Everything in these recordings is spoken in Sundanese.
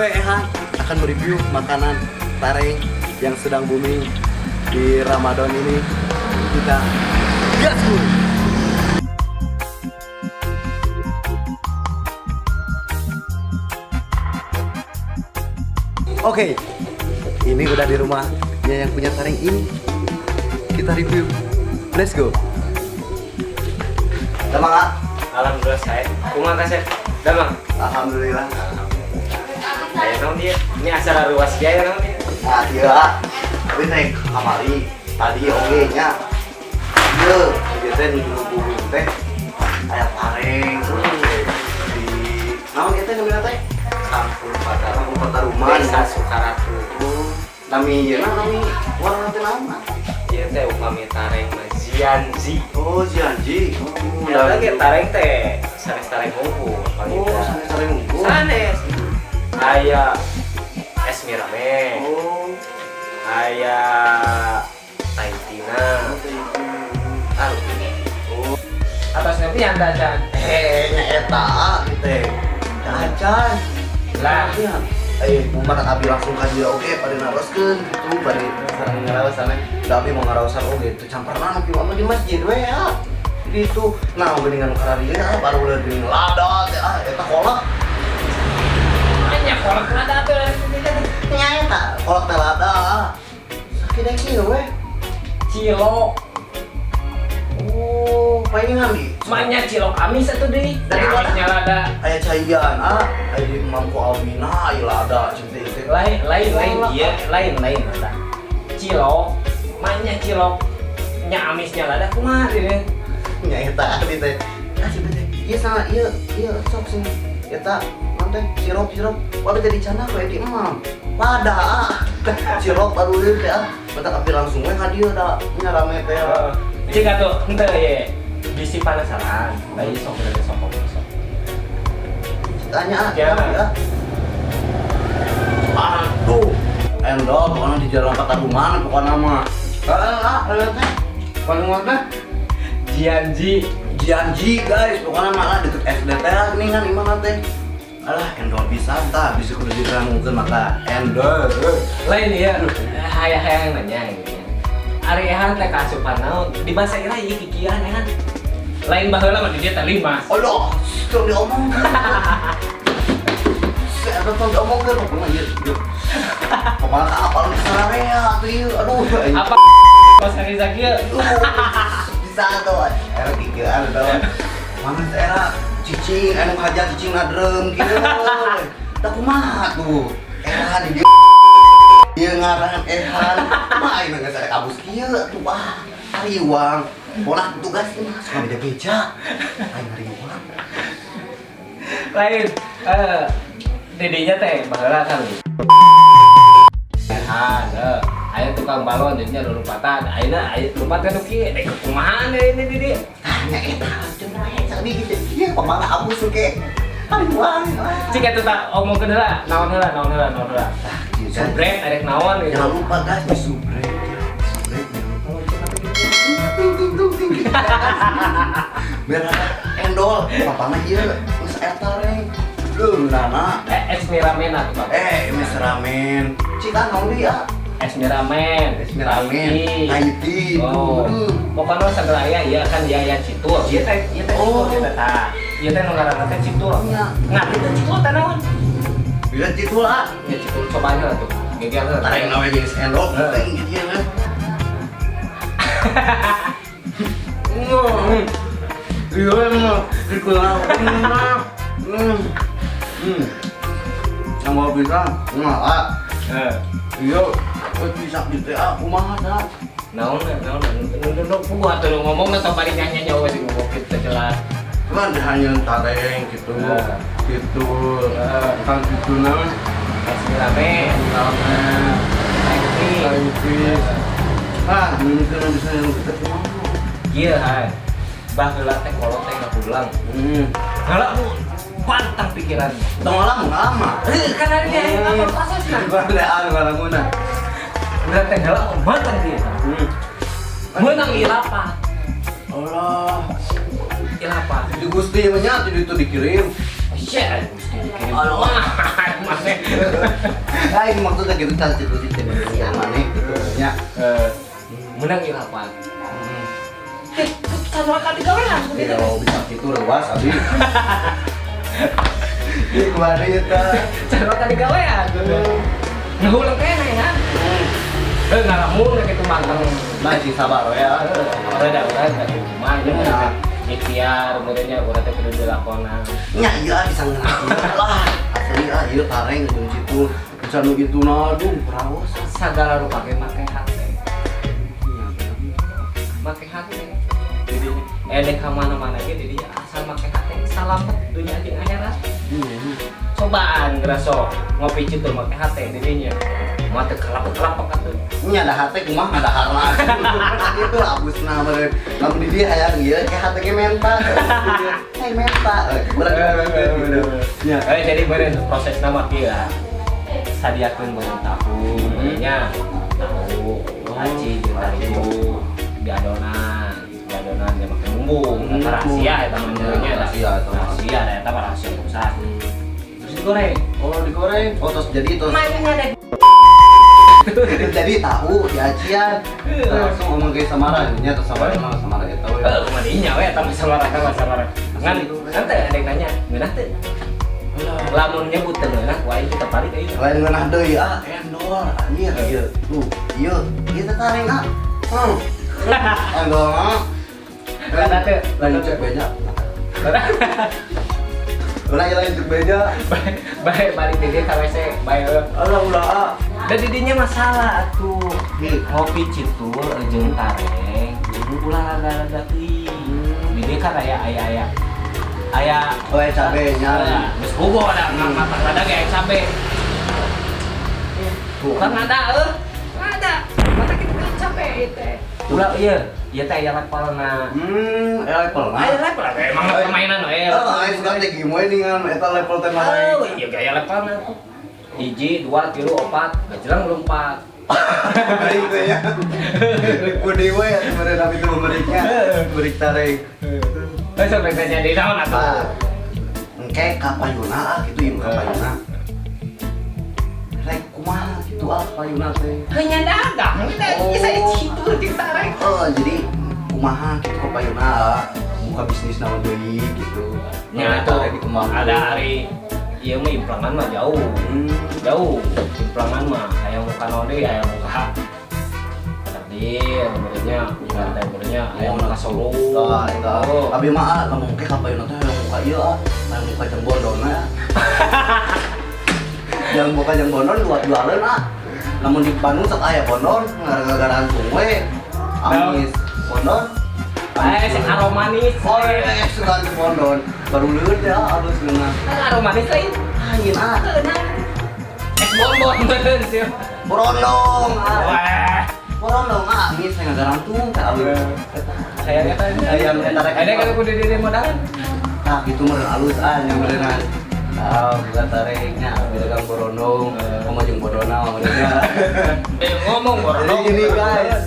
Gue Ehan akan mereview makanan tareng yang sedang booming di Ramadan ini. Kita gas gue. Oke, ini udah di rumahnya yang punya tareng ini. Kita review. Let's go. Damang, ah? Alhamdulillah saya. Kumaha kasep? Damang. Alhamdulillah. Aya naon dia? Ini acara ruas biaya naon dia? Nah, iya. Tapi teh kamari tadi oge nya. Ieu, ieu teh nuju booming teh aya tareng di naon ieu teh namina teh? Kampung Pataruman. Kampung Pataruman. Desa Sukaratu. Oh, nami ieu na nami warna teh naon? Ieu teh upami tareng mah Zianji. Oh, Zianji. Oh, Eta ge tareng teh sanes tareng unggul paling Oh, teh. sanes tareng unggul. Sanes. Aya es mirame. Oh. Aya Taitina. Aduh. Oh. Atas nanti anda can. Eh, nya eta teh. Acan. Lah, Eh, kumaha abi langsung ka dieu oge pada naroskeun gitu, bari sareng ngaraosan da abi mau ngaraosan oge teu camperna kieu mah di masjid we ya. Gitu. Nah, geuningan kararieu ah baru udah geuning lada teh ah eta kolak. Nya kolak lada tuh. Nya eta kolak teh lada. Sakit kieu we. Cilok. Oh, palingan di. Maknya cilok amis atuh deui. Dari mana? Amisnya lada. Aya caian ah, aya di mampu Almina aya lada cinta itu. Lain lain lain iya lain lain lada. Cilok, maknya cilok nya amisnya lada kumaha deui. Nya eta abi teh. Ah cinta teh. Ieu sama ieu ieu sok sing eta naon teh sirup sirup. Waduh jadi cana we di emam. Lada ah. Sirup baru ieu teh ah. Bentar abi langsung we ka dieu da nya rame teh. Cik atuh henteu ye. Bisi penasaran, bayi sok udah sok sok. Tanya ah, Ya. ya. Aduh, endol pokoknya di jalan Pataruman pokoknya mah. Ah, ah, teh. Paling teh Jianji. Janji guys, pokoknya malah deket SD teh nih kan imah teh. Alah, endol bisa tah, bisa kudu diterangkeun mata endol. Lain ya, hayang-hayang nanya gitu ya. Ari Ehan teh kaasupan naon? Di bahasa ira ieu kikieuan Ehan. Lain baheula mah di dieu teh limas. Aduh, tong diomongkeun. Saya tong diomongkeun pokoknya ieu. Ieu. Pokoknya ka apal geus sararea atuh ieu. Aduh, aing. Apa pas hari sakieu? Aduh, bisa tuh. Era kikieuan tuh. Mana era cicing anu haja cicing nadrem kieu. Tah kumaha tuh? Era di dieu ieu ngaran Ehan. Mah aing geus ada kabus kieu tuh ah. Hariwang. Pola tugas mah suka beda-beda. Aing hariwang. Lain eh dedinya teh baheula kan. Ehan, aya tukang balon jadinya lompatan. Ayeuna aya lompat kan kieu dek kumaha ini di dieu. Tah nya eta cenah we sabi gitu. Ieu pamala abus oge. Hariwang. Cik atuh tak omongkeun heula, naon heula, naon heula, naon heula. Tah kieu guys. Subret arek naon gitu. Jangan lupa guys di subrek ya. Subrek jangan lupa lonceng apa gitu. Ting ting ting ting. Biar ada endol. Papa mah ieu geus eta reng. Duh, nana. Eh, es miramen atuh, Bang. Eh, es ramen. Cik ah naon deui ah? Es miramen, Es miramen. Tahiti. Oh. Aduh. Pokoknya segala aya ieu kan ieu aya citul. Ieu teh Oh. citul ieu teh tah. Ieu teh nu ngaranna teh citul. Iya. Ngarti teh citul teh naon? Bila citul ah. Ya citul cobain heula tuh. Geger heula. Tareng nawe geus endol Heeh. penting gitu ya. Iya emang dikenal. Hmm. Hmm. Yang mau bisa, nah, ah. Heeh. Iya, bisa gitu ah, kumaha dah. Naon naon nu nu puguh atuh nu ngomong tong bari nyanyi nyawa sih ngomong kitu jelas. Cuman hanya tareng gitu, Heeh. gitu, Heeh. kan gitu naon, Es miramen, ramen, Tahiti. Tahiti. Ah, mungkin bisa yang kita kumaha. Ieu hai. Baheula teh kolot teh ngahulang. Hmm. Ngalamun pantang pikiran. Tong lama lama. Heuh, kan hari ini aya apa prosesna? Gua lamuna. Urang teh ngalamun pantang dia. Hmm. Menang ilapa. Allah. Ilapa. Di Gusti mah nya itu dikirim. Shit, mesti dikirim. Allah. Maneh. Lain maksudnya gitu can situ sih teh maneh gitu nya. Eh, menang irapan. Sarua ka digawean. Iya, bisa gitu reuas abi. Ih, kumaha ieu tah? Sarua ka digawean. Ngahuleng keneh kan. Eh, ngalamun kitu manteng. Nah, sing sabar we ya. Udah udah di rumah nya. Ikhtiar kemudiannya urang teh kudu dilakonan. Nya iya bisa ngeunah lah. Asli ah ieu tareng jeung situ. Bisa nu kitu na aduh raos. Sagala rupa ge make hate. Nya bener. Make hate. Jadi dek ka mana-mana ge jadi asal make hate salamet dunya jeung akhirat. Cobaan geraso ngopi citu make hate didinya. Mah teu kelapek-kelapek atuh. Nya ada hate kumaha ngadaharna. Gitu abusna meureun. Lamun di dieu hayang ieu ke hate ge menta. Hey menta. Urang gitu. Nya. Eh, jadi bener proses nama kieu lah. Sadiakeun meureun tahu, nya tahu, aci jeung tarigu di adonan, di adonan dia make bumbu, eta rahasia eta mah nya. Rahasia eta mah. Rahasia eta mah rahasia perusahaan. Terus digoreng. Oh, digoreng. Oh, terus jadi terus Mainnya deh. Jadi tahu di acian. Langsung ngomong ke samara nya terus samara mah samara eta we. Eh, kumaha dinya we eta mah samara mah samara. Ngan ngan teh ada yang nanya, ngeunah teu? Lamun nyebut teu ngeunah, ku aing kita balik ayeuna. Lain ngeunah deui ah, endol anjir ieu. Tuh, ieu ieu teh tareng ah. Endol ah. Ngeunah teu? Lain cek beja. Lain lain cek beja. Baik balik di ka WC, bae. Alah ulah ah. Da didinya masalah atuh. Nih. Ngopi citul jeung tareng, ulah rada-rada teuing. Di dieu kan aya aya aya aya. Oh, aya cabe nya. Geus bogo da matang rada ge aya cabe. Tuh. Kan ada euh. Ada. Mata kita kan cabe ieu teh. Ulah ieu, ieu teh aya levelna. Aya levelna. Aya level emang permainan we. Oh, aing suka teh gimoy dengan eta level teh mah. Oh, iya gaya levelna tuh. Hiji, dua, tilu, opat, gajelang lompat. Baik teh ya. Ribu dewe ya sebenarnya itu memberinya, beri tareng. Eh, sampai tanya di naon atuh? Nah, engke kapayuna ah gitu ieu kapayuna. Rek kumaha gitu ah kapayuna teh. Hanya dagang, Oh. bisa situ jeung tareng. Oh, jadi kumaha gitu kapayuna ah. Buka bisnis naon deui gitu. Nya tuh Tareng dikembangkeun. Ada hari ieu mah implangan mah jauh. Jauh. Implangan mah aya muka naon deui, aya muka takdir, kemudiannya, lantai kemudiannya, aya muka Solo. Tah, eta. Oh. Abi mah ah, lamun engke kapayuna teh hayang muka ieu ah. Hayang muka jang bondon ah. Jang muka jang bondon dua jualeun ah. Lamun di Bandung sok aya bondon, gara-garaan we. Amis bondon. Eh, sing aromanis. Oh, iya, suka di bondon. Baru leueut ya alus ngeunah. Kan aromanis lain. Angin ah. Es bonbon bener sih. Borondong ah. Wah. Borondong ah, amis saya ngagarantung teh alus. Saya eta Hayang eta rek. Ada kalau kudu di modalan. Nah, gitu mah alus ah nya meureunna. Ah, buka tareknya, dagang borondong, ngomong jeung bodona meureunna. Eh, ngomong Jadi borondong. gini guys,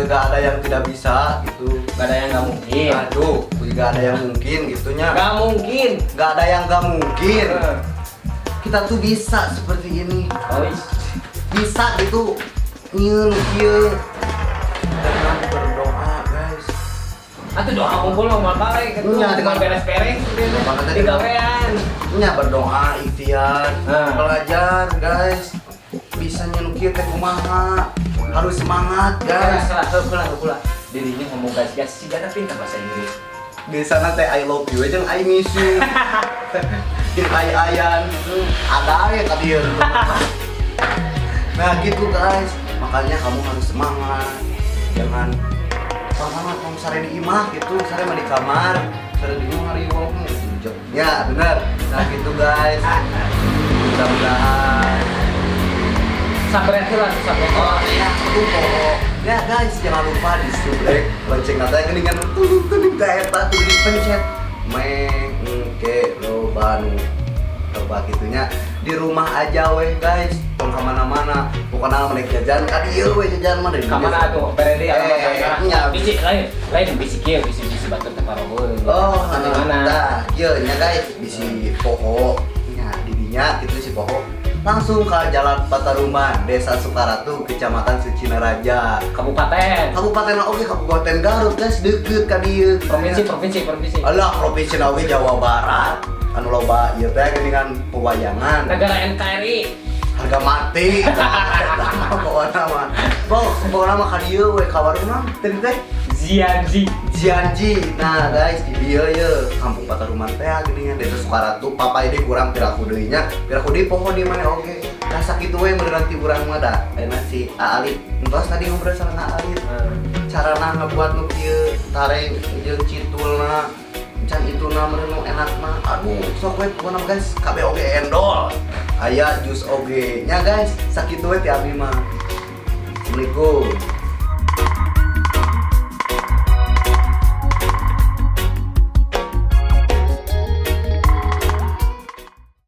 gak ada yang tidak bisa gitu. Gak ada yang nggak mungkin. Aduh, gak ada yang mungkin gitunya. Gak mungkin. Gak ada yang gak mungkin. Kita tuh bisa seperti ini. Oh, is. Bisa gitu. Nyieun kieu. Dengan berdoa, guys. Atuh doa kumpul mah balik gitu. Nya, Dengan beres-beres gitu. Makanya Di gawean. Nya berdoa, ikhtiar, Nah. belajar, guys. Bisa nyieun kieu teh kumaha. Harus semangat, guys. Salah, salah, pula. Dirinya ngomong guys, guys, sih gak pintar bahasa Inggris. Di sana teh I love you aja I miss you. Jeung ai-ayan gitu. Ada ya tadi ya. Nah gitu guys, makanya kamu harus semangat. Jangan semangat kamu sare di imah gitu, sare mah di kamar, sare di imah hari wong. Ya benar. Nah gitu guys. Mudah-mudahan. Sabar lah, sabar. Oh iya, aduh pokok. Ya guys, jangan lupa di subrek lonceng kata yang keningan tuh tuh eta tuh dipencet. Meng engke loba nu loba gitunya di rumah aja weh guys, tong kemana-mana. Pokoknya mereka jajan ka dieu weh jajan mah dari Kamana tuh? Beredi Eh, alamat nya. Bisi lain, lain bisi kieu, bisi bisi batur teh parohun. Oh, di mana? Tah, ieu nya guys, bisi poho nya di dinya kitu si poho. Langsung ke Jalan Pataruman, Desa Sukaratu, Kecamatan Sucinaraja. Kabupaten. Kabupaten oke, Kabupaten Garut guys, deket ka dieu. Provinsi, provinsi, provinsi. Alah, provinsi oge Jawa Barat. Anu loba ieu teh geuningan pewayangan. Negara NKRI. Harga mati. Eta mah pokona mah. Pokona mah ka dieu we ka warung naon tadi teh? Zianji. Jianji. Nah, guys, di dieu ye Kampung Pataruman teh geuningan Desa Sukaratu, papa ini kurang piraku deui nya. Piraku deui poho di mana oge. Nah, sakitu we meureun ti urang mah da. Ayeuna si Aalit. Entos tadi ngobrol sama Aalit. Carana ngebuat nu kieu tareng jeung citulna can ituna meureun nu enak mah. Aduh, sok we pokona mah, guys, kabeh oge endol. Aya jus oge nya guys, sakitu we ti abi mah. Assalamualaikum.